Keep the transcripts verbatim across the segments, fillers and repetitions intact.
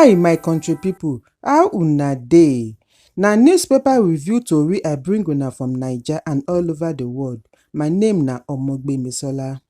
Hi, my country people, how una dey? Na newspaper review tori I bring una from Naija and all over the world. My name na Omogbemisola.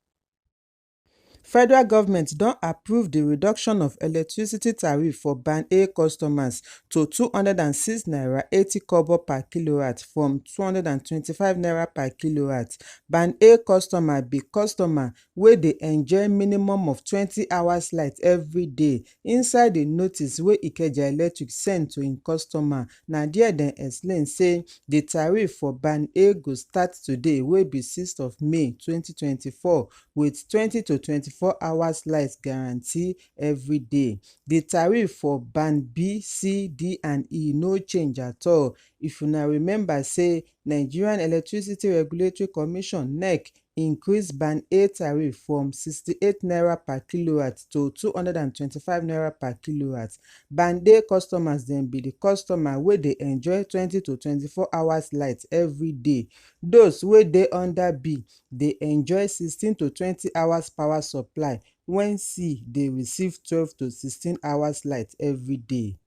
Federal government don approve the reduction of electricity tariff for band A customers to two hundred and six naira eighty kobo per kilowatt from two hundred and twenty-five naira per kilowatt. Band A customer be customer wey dey enjoy minimum of twenty hours light every day. Inside the notice wey Ikeja Electric send to im customer, na there dem explain say the tariff for band A go start today, wey be sixth of May twenty twenty-four, with twenty to twenty-four hours light guarantee every day. The tariff for band B, C, D and E no change at all. If una remember say Nigerian Electricity Regulatory Commission, nec, increase band A tariff from sixty-eight naira per kilowatt to two hundred and twenty-five naira per kilowatt. Band A customers dem be the customer wey dey enjoy twenty to twenty-four hours light every day. Those wey dey under B dey enjoy sixteen to twenty hours power supply, when C dey receive twelve to sixteen hours light every day.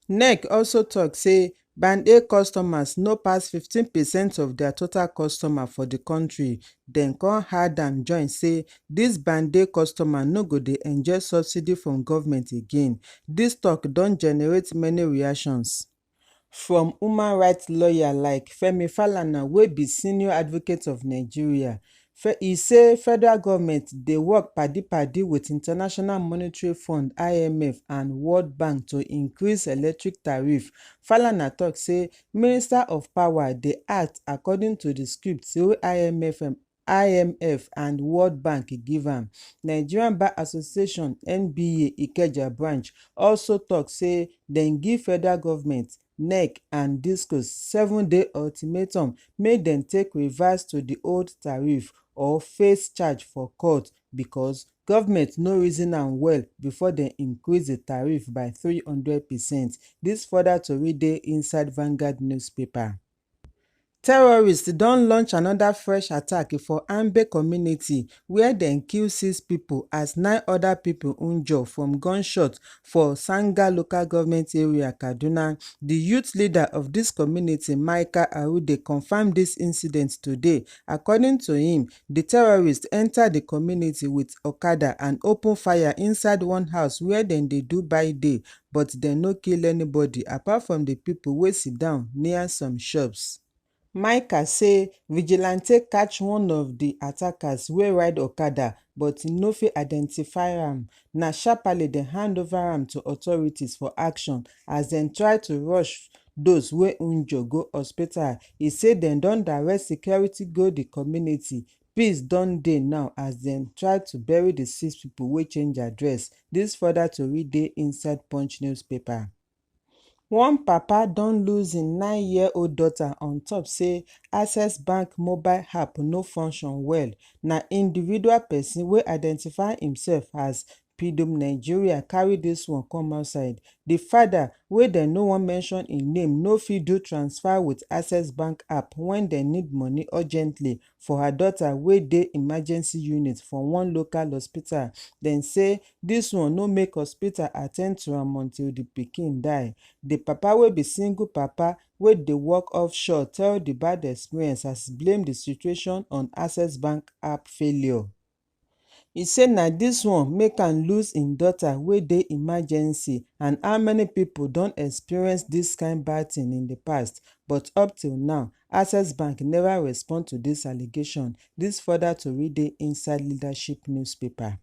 Nec also talk say band A customers no pass fifteen percent of their total customer for the country. Dem come add am join say this band A customer no go dey enjoy subsidy from government again. This talk don generate many reactions. From human rights lawyer like Femi Falana, wey be senior advocate of Nigeria, Fe-, e say federal government dey work padi-padi with International Monetary Fund, I M F, and World Bank to increase electric tariff. Falana talk say Minister of Power dey act according to the script wey I M F, I M F and World Bank give am. Nigerian Bar Association, N B A, Ikeja branch also talk say dem give federal government, nec and discos seven-day ultimatum make dem take revise to the old tariff or face charge for court, because government no reason am well before dem increase the tariff by three hundred percent. This further tori dey inside Vanguard newspaper. Terrorists don launch another fresh attack for Ambe community, where dem kill six people as nine other people injure from gunshot for Sanga local government area, Kaduna. The youth leader of this community, Micah Aude, confirm this incident today. According to him, the terrorists enter the community with okada and open fire inside one house where dem dey do by day, but dem no kill anybody apart from the people wey sit down near some shops. Micah say vigilante catch one of the attackers wey ride okada, but e no fit identify am. Na sharply dem hand over am to authorities for action as dem try to rush those wey injure go hospital. E say dem don direct security go the community. Peace don dey now as dem try to bury the six people wey change address. This further tori dey inside Punch newspaper. One papa don lose im nine-year-old daughter on top say Access Bank mobile app no function well. Na individual person wey identify himself as Pidum Nigeria carry this one come outside. The father, wey dem no wan mention im name, no fit do transfer with Access Bank app when dem need money urgently for her daughter wey dey emergency unit for one local hospital. Dem say this one no make hospital attend to am until the pikin die. The papa, wey be single papa wey dey work offshore, tell the bad experience as e blame the situation on Access Bank app failure. E say na this one make am lose im daughter wey dey emergency, and how many people don experience this kind bad thing in the past, but up till now, Access Bank never respond to this allegation. This further tori dey inside Leadership newspaper.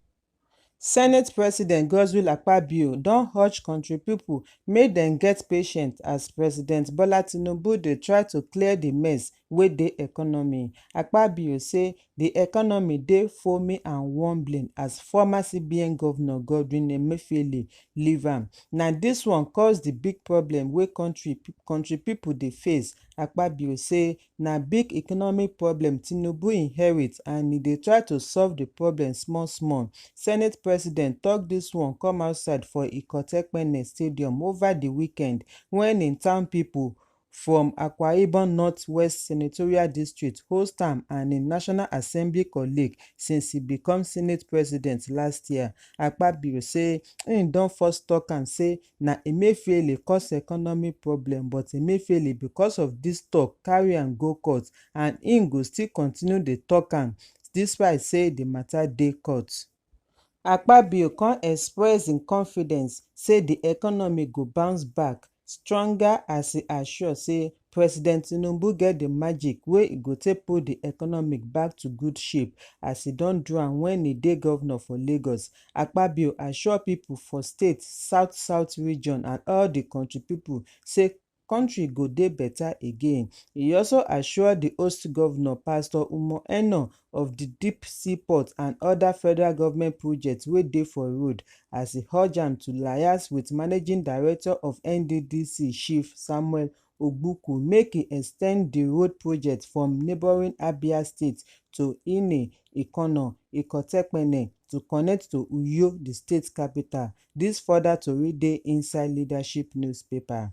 Senate President Godswill Akpabio don urge country people make dem get patience as President Bola Tinubu dey try to clear the mess wey dey economy. Akpabio say the economy dey foaming and wobbling as former C B N Governor Godwin Emefiele leave am. Na this one cause the big problem wey country, country people dey face. Akpabio say na big economic problem Tinubu inherit and e dey try to solve the problem small small. Senate President talk this one come outside for Ikotekpene Stadium over the weekend when im town people from Akwa Ibom Northwest Senatorial District host am and im National Assembly colleague since e become Senate President last year. Akpabio say im don first talk am say na Emefiele cause economy problem, but Emefiele, because of dis talk, carry am go court and im go still continue dey talk am despite say di matter dey court. Akpabio come express im confidence say di economy go bounce back stronger as e assure say President Tinubu get di magic wey e go take put di economic back to good shape as e don do am wen e dey governor for Lagos. Akpabio assure pipo for state south south region and all di kontri pipo say kontri go dey beta again. E also assure di host govnor Pastor Umo Eno of di deep sea port and oda federal government projects wey dey for road as e urge am to liaise wit managing director of N D D C Chief Samuel Ogbuku make e extend di road project from neighbouring Abia state to Ine, Ikono, Ikotepene to connect to Uyo, di state capital. Dis further tori dey inside Leadership newspaper.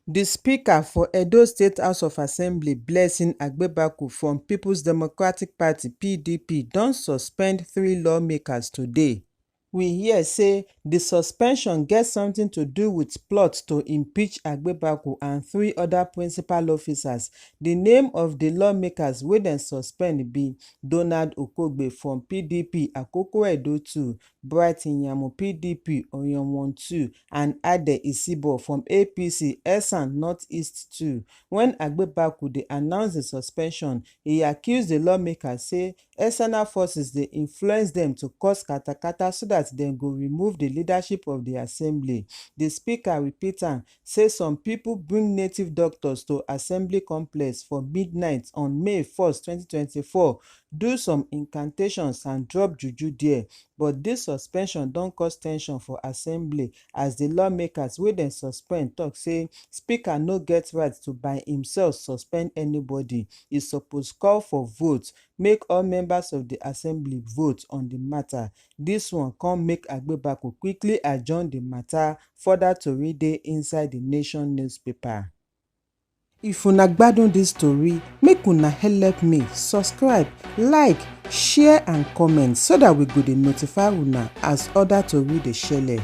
Di Speaker for Edo State House of Assembly, Blessing Agbebaku from Peoples Democratic Party, P D P, don suspend three lawmakers today. We hear say di suspension get something to do with plot to impeach Agbebaku and three other principal officers. Di name of di lawmakers wey dem suspend be Donald Okogbe from P D P Akoko Edo two, Bright Nyamu P D P Oyon one two and Ade Isibo from A P C Esan North East two. Wen Agbebaku dey announce di suspension, e accuse di lawmakers say external forces dey influence dem to cause katakata so dat dem go remove di leadership of di assembly. Di speaker repeat am say some pipo bring native doctors to assembly complex for midnight on May first, twenty twenty-four, do some incantations and drop juju there, but dis suspension don cause tension for assembly as di lawmakers wey dem suspend tok say speaker no get right to by imself suspend anybody, e suppose call for vote make all members of di assembly vote on di matter. Dis one come make Agbebaku quickly adjourn di matter. Further tori dey inside di Nation newspaper. If una gbadun dis tori, make una help me subscribe, like, share and comment so dat we go dey notify una as other tori dey shele.